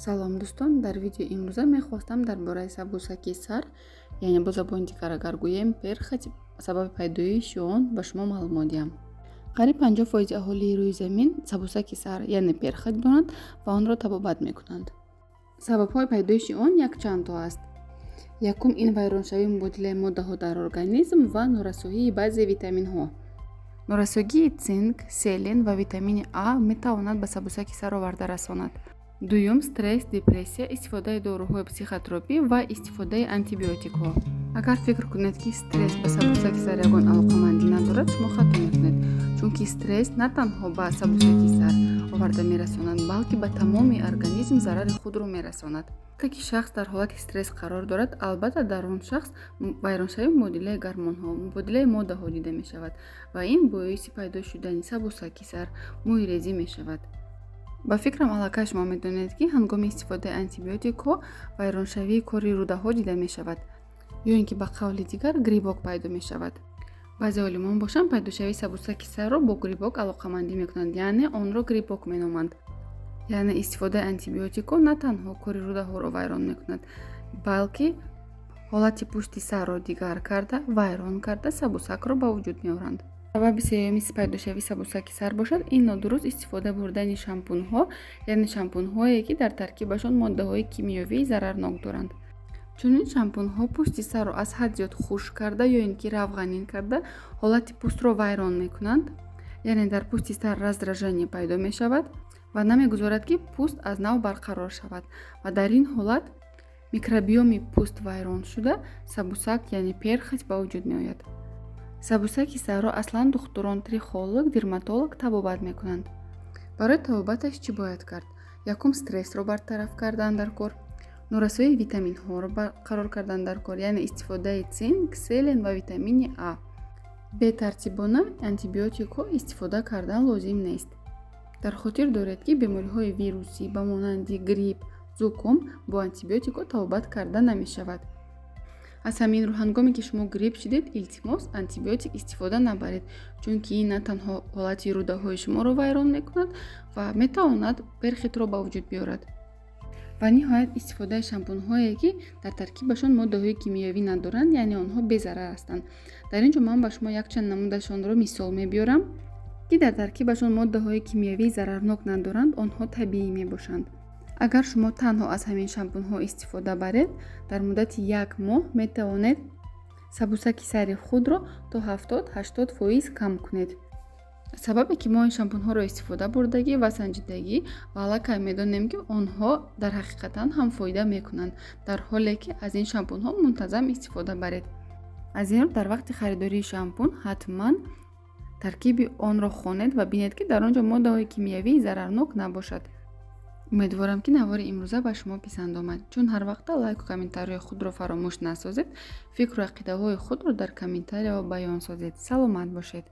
Салом, дӯстон! Дар видеои имрӯза мехостам дар бораи сабусаки сар, яъне бо забони дигар агар гӯем, перхоть, сабаби пайдоиши он ба шумо маълумот диҳам. Қариб 50 фоизи аҳолии рӯи замин сабусаки сар, яъне перхоть доранд ва онро табобат мекунанд. Сабабҳои пайдоиши он якчандто аст. Якум, ин вайроншавии мубодилаи моддаҳо дар организм ва норасоии баъзе витаминҳо. Норасогии цинк, селен ва витамини А метавонад ба сабусаки сар оварда расонад. Дуюм, стресс, депрессия, истифодаи доруҳои психотропӣ ва истифодаи антибиотикҳо. Агар фикр кунед, ки стресс ба сабусаки сар ягон алоқамандӣ надорад, шумо хато мекунед, чунки стресс на танҳо ба сабусаки сар оварда мерасонад, балки ба тамоми организм зарари худро мерасонад. Вақте ки шахс дар ҳолати стресс қарор дорад, албатта, дар он шахс вайроншавии мубодилаи гормонҳо, мубодилаи моддаҳо дида мешавад ва ин боиси пайдо шудани сабусаки сар, мӯйрезӣ мешавад. Ба фикрам, аллакай шумо медонед, ки ҳангоми истифодаи антибиотикҳо вайроншавии кори рӯдаҳо дида мешавад ё ин ки, ба қавли дигар, грибок пайдо мешавад. Баъзе олимон бошанд, пайдошавии сабусаки сарро бо грибок алоқамандӣ мекунанд, яъне онро грибок меноманд. Яъне истифодаи антибиотикҳо на танҳо кори рӯдаҳоро вайрон мекунад, балки ҳолати пӯсти сарро дигар карда, вайрон карда, сабусакро ба вуҷуд меоранд. Сабаби сеюми пайдошавии сабусаки сар бошад, ин нодуруст истифода бурдани шампунҳо, яъне шампунҳое, ки дар таркибашон моддаҳои кимиёвии зарарнок доранд. Чунин шампунҳо пӯсти сарро аз ҳад зиёд хушк карда ё ин ки равғанин карда, ҳолати пӯстро вайрон мекунанд, яъне дар пӯсти сар раздражение пайдо мешавад ва намегузорад, ки пӯст аз нав барқарор шавад, ва дар ин ҳолат микробиоми пӯст вайрон шуда, сабусак, яъне перхоть ба вуҷуд меояд. Сабусаки сарро аслан духтурон трихолог, дерматолог табобат мекунанд. Барои табобаташ чӣ бояд кард? Якум, стрессро бартараф кардан дар кор, норасоии витаминҳоро барқарор кардан дар кор, яъне истифодаи цинк, селен ва витамини А. Бетартибона антибиотикҳо истифода кардан лозим нест. Дар хотир доред, ки бемориҳои вирусӣ ба монанди грипп, зуком бо антибиотикҳо табобат карда намешавад. Аз ҳамин рӯ, ҳангоме ки шумо грипп шудед, илтимос, антибиотик истифода набаред, чунки ин на танҳо ҳолати рӯдаҳои шуморо вайрон мекунад ва метавонад перхоть ро ба вуҷуд биёрад. Ва ниҳоят, истифодаи шампунҳое, ки дар таркибашон моддаҳои кимиёвӣ надоранд, яъне онҳо безарар ҳастанд. Дар ин ҷо ман ба шумо якчанд намудашонро мисол мебиёрам, ки дар таркибашон моддаҳои кимиёвии зарарнок надоранд, онҳо табиӣ мебошанд. Агар шумо танҳо аз ҳамин шампунҳо истифода баред, дар муддати як моҳ метавонед сабусаки сари худро то 70-80 фоиз кам кунед. Сабабе ки мо ин шампунҳоро истифода бурдагӣ ва санҷидагӣ ва аллакай медонем, ки онҳо дар ҳақиқатан ҳам фоида мекунанд, дар ҳоле ки аз ин шампунҳо мунтазам истифода баред. Аз ин рӯ, дар вақти харидории шампун ҳатман таркиби онро хонед ва бинед, ки дар он ҷо моддаҳои кимиёвии зарарнок набошад. Умедворам, ки навори имрӯза ба шумо писанд омад. Чун ҳар вақта, лайку комментарияи худро фаромӯш насозед, фикру ақидаҳои худро дар комментарияҳо баён созед. Саломат бошед.